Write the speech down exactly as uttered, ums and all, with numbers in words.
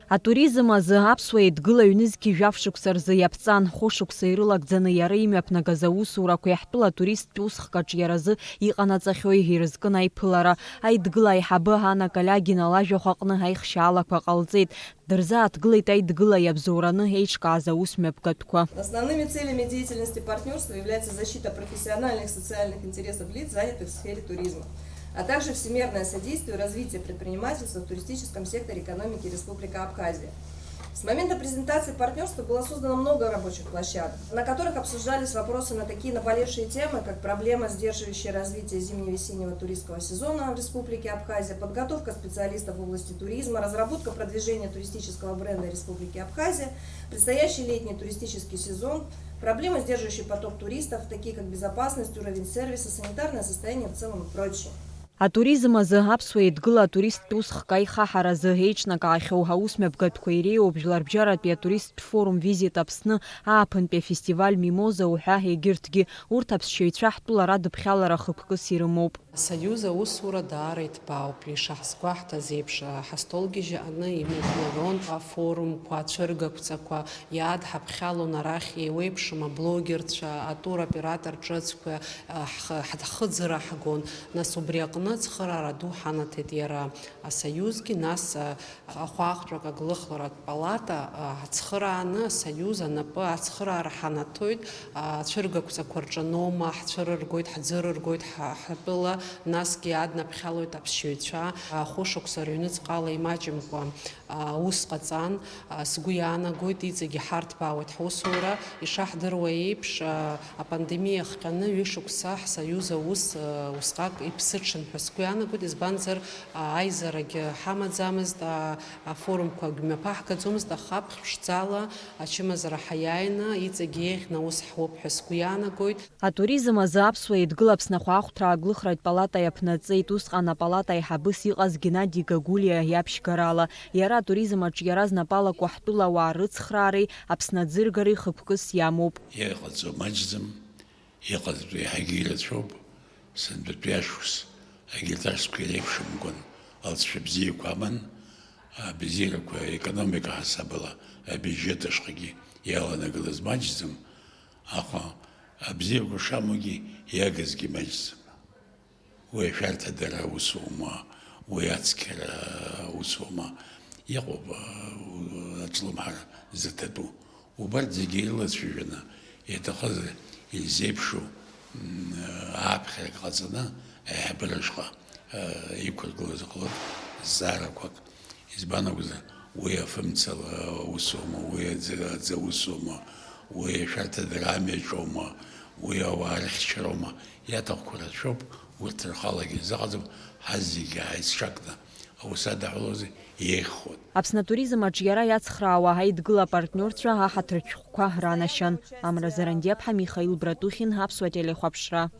Атуризм азы аԥсуа еидгыла ҩнызқьи жәаф шықәса рзы иаԥҵан, хәышықәса ирылагӡаны иара имҩаԥнагаз аусурақәеи ҳтәыла атуристтә усхк аҿиаразы иҟанаҵахьои ирызкын аиԥылара. Аидгыла аиҳабы Ана Калиагина лажәахә аҟны аихшьаалақәа ҟалҵеит. Дырзааҭгылеит Аидгыла иабзоураны еиҿкааз аус мҩаԥгатәқәа. Основными целями деятельности партнерства является защита профессиональных и социальных интересов лиц, занятых в сфере туризма, а также всемерное содействие развития предпринимательства в туристическом секторе экономики Республики Абхазия. С момента презентации партнерства было создано много рабочих площадок, на которых обсуждались вопросы на такие наболевшие темы, как проблема, сдерживающая развитие зимне-весеннего туристского сезона в Республике Абхазия, подготовка специалистов в области туризма, разработка продвижения туристического бренда Республики Абхазия, предстоящий летний туристический сезон, проблемы, сдерживающие поток туристов, такие как безопасность, уровень сервиса, санитарное состояние в целом и прочее. Атуризм азы аԥсуа еидгыла атуристтә усхк аихаҳаразы еиҿнакаахьоу аус мҩаԥгатәқәа иреиуоуп Жәларбжьаратәи атуристтә форум Визит Аԥсны, ааԥынтәи афестиваль Мимоза уҳәа егьырҭгьы. Урҭ аԥсшьаҩцәа ҳтәыла радыԥхьалара хықәкыс ирымоуп. Асоюз аусура даара иҭбаауп, ишаҳзгәаҳҭаз еиԥш, ҳастолгьежьааны имҩаԥнагон афорумқәа, ацәыргақәҵақәа, иаадҳаԥхьалон арахь еиуеиԥшым аблогерцәа, атуроператор ҿыцқәа, ҳхы-, ҳхыӡара ҳгон. Нас убри аҟны ацхыраара ду ҳанаҭеит иара асоиузгьы, нас, ахәаахәҭратә аглыхларатә палата, ацхырааны асоиуз анапы ацхыраара ҳанаҭоит, ацәыргақәҵақәа рҿаноума, ҳцәырыргоит, ҳӡырыргоит ҳа-, ҳтәыла, насгьы иааднаԥхьалоит аԥсшьаҩцәа, хәышықәса рыҩныҵҟала имаҷымкәа аус ҟаҵан, сгәы иаанагоит, иҵегьы ҳарҭбаауеит ҳусура. Ишаҳдыруа еиԥш, апандемиа ахҟьаны ҩышықәса ҳсоиуз аус усҟак иԥсыҽын ҳәа сгәы иаанагоит, избанзар, аизарагьы ҳамаӡамызт, афорумқәагь мҩаԥаҳгаӡомызт, аха ԥшӡала ачымазара ҳаиааины, иҵегьы еиӷьны аус ҳуп ҳәа сгәы иаанагоит. Атуризм азы аԥсуа еидгыла Аԥсны ахәаахәҭра аглыхратә палата иаԥнаҵеит, усҟан апалата аиҳабыс иҟаз Геннади Гагулиа иаԥшьгарала. Иара атуризм аҿиара знапалакуа ҳтәылауаа рыцхраареи Аԥсны аӡыргареи хықәкыс иамоуп. Иҟаҵоу маҷӡам, иҟаҵатәу иаҳагьы ирацәоуп. Сынтәатәи ашықәс егьырҭ ашықәсқәа иреиԥшымкәан алҵшәа бзиақәа аман, абзиарақәа аекономика ҳасабала абиуџьет ашҟагьы иаланагалаз маҷӡам, аха абзиақәа шамоугьы иагызгьы маҷӡам. Уи ашәарҭадара усума, уи ацқьара усума, иҟоуп, а, аҿлымҳара зыҭатәу. Убарҭ зегьы ирылацәажәаны, иаҭахызар ирзеиԥшу, м, ааԥхьарак ҟаҵаны, аиҳабыра ашҟа, а, иқәыргылаз ҟалоит зҵаарақәак. Избан акәзар, уи афымцала усума, уи аӡы, аӡы усума, уи ашәарҭадара амҩаҿоума, уи ауаа рыхьчароума, иаҭахқәоу рацәоуп, урҭ рхалагьы рзыҟаҵом, ҳазегьы ҳаицҿакны аус адаҳәалозар иеиӷьхоит. Аԥсны атуризм аҿиара иацхраауа аидгыла апартнерцәа аҳаҭыртә шәҟәқәа ранашьан. Амра Зарандиаԥҳа, Михаил Братухин, Аԥсуа телехәаԥшра.